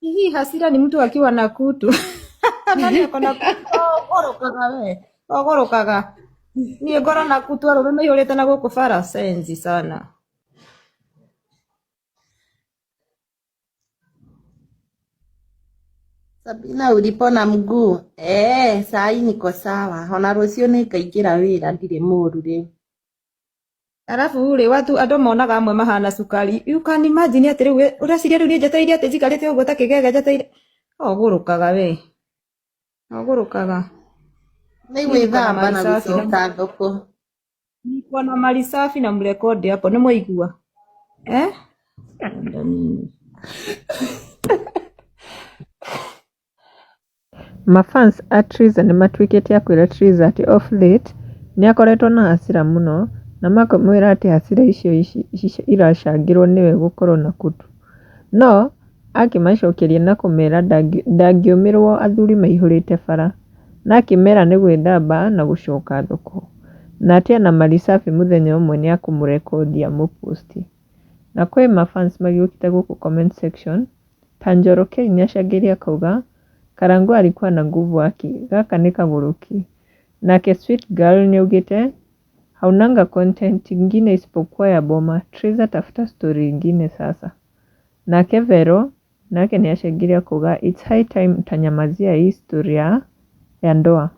Hii hasira ni mtu akiwa na kutu. Nani ako na kutu? Ogorokaga we. Ogorokaga. Niĩ ngoro na kutu arũme maihũrĩte na gũkũ bara senzi sana. Sabina ulipona mguu? Eh, saa hii niko sawa. Ona rũciũ nĩngaingĩra wĩra ndirĩ mũru rĩu. Arabu rĩ watu andũ monaga amwe mahana cukari. You can imagine atĩ rĩu ũreciria rĩu niĩ njetereire atĩ njikarĩte ũguo ta kĩgege njetereire. Ogũrũkaga we. Ogũrũkaga. Nĩ Niĩ niko na gwĩthamba mali na safi na gũcoka thoko. niko na mali safi na mrekodi hapo nĩ mwaigua. Eh? Enda nini? Mafans a Triza nĩmatuĩkĩte a kwĩra Triza atĩ off late nĩakoretwo na hasira mũno na makamwĩra atĩ hasira icio iracangĩrwo nĩwe gũkorwo na kutu. No akĩmacokeria na kũmera ndangĩũmĩrwo athuri maihũrĩte bara. Na akĩmera nĩ gwĩthamba na gũcoka thoko. Na atĩ ena Mali Safi mũthenya ũmwe nĩekũmũrekondi amũposti. Na kwĩ mafans magĩũkĩte gũkũ comment section ta Njoro K nĩacangĩire akauga Karangũ alikuwa na nguvu aki, gaka nĩ kagũrũki. Nake Sweet Girl nĩaugĩte haunanga content ingine isipokuwa ya boma, Triza tafuta story ingine sasa. Nake Vero nake nĩacangĩire akauga it's high time utanyamazia hii story ya ndoa.